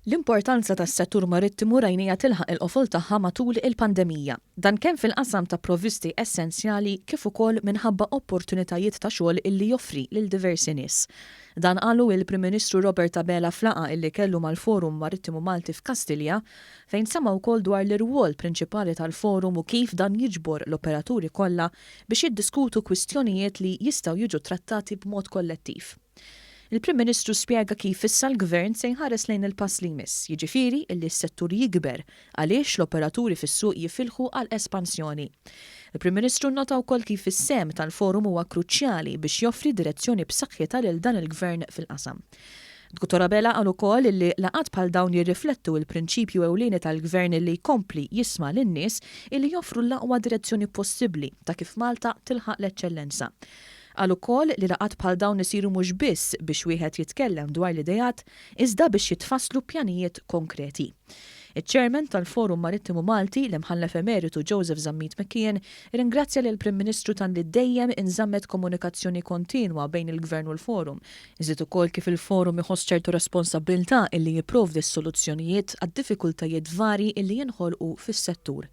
L-importanza tas-settur marittimu rajnieha tilħaq il-qofol tagħha matul il-pandemija. Dan kemm fil-qasam ta' provvisti essenzjali kif ukoll minħabba opportunitajiet ta' xogħol illi joffri lil diversi nies. Dan qalu il-Prim Ministru Robert Abela f'laqgħa illi kellu mal-Forum Marittimu Malti f'Kastilja, fejn sema' wkoll dwar l-irwol prinċipali tal-forum u kif dan jiġbor l-operaturi kollha biex jiddiskutu kwistjonijiet li jistgħu jiġu trattati b'mod kollettiv. Il-Prim Ministru spjega kif issa l-Gvern se jħares lejn il-pass li jmiss, jiġifieri illi s-settur jikber għaliex l-operaturi fis-suq jifilħu għal espansjoni. Il-Prim Ministru nnota wkoll kif is-sehem tal-forum huwa kruċjali biex joffri direzzjoni b'saħħitha lil dan il-Gvern fil-qasam. Dottor Abela qal ukoll illi laqgħat bħal dawn jirriflettu l-prinċipju ewlieni tal-Gvern illi jkompli jisma' lin-nies illi joffru l-aqwa direzzjoni possibbli ta' kif Malta tilħaq l-eċċellenza. Qal ukoll li laqgħat bħal dawn isiru mhux biss biex wieħed jitkellem dwar l-ideat iżda biex jitfasslu pjanijiet konkreti. Iċ-Chairman tal-Forum Marittimu Malti, l-Imħallef Emeritu Joseph Zammit McKeon, irringrazzja lill-Prim Ministru talli dejjem inżammet komunikazzjoni kontinwa bejn il-Gvern u l-Forum. Żied ukoll kif il-Forum iħoss ċertu responsabbiltà illi jipprovdi s-soluzzjonijiet għad-diffikultajiet varji illi jinħolqu fis-settur.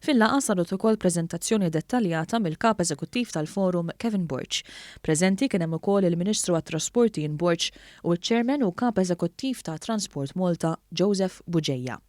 Fil-laqgħa saret ukoll preżentazzjoni dettaljata mill-Kap Eżekuttiv tal-Forum Kevin Borg. Preżenti kien hemm ukoll il-Ministru għat-Trasport Ian Borg u ċ-Chairman u Kap Eżekuttiv ta' Transport Malta Joseph Bugeja.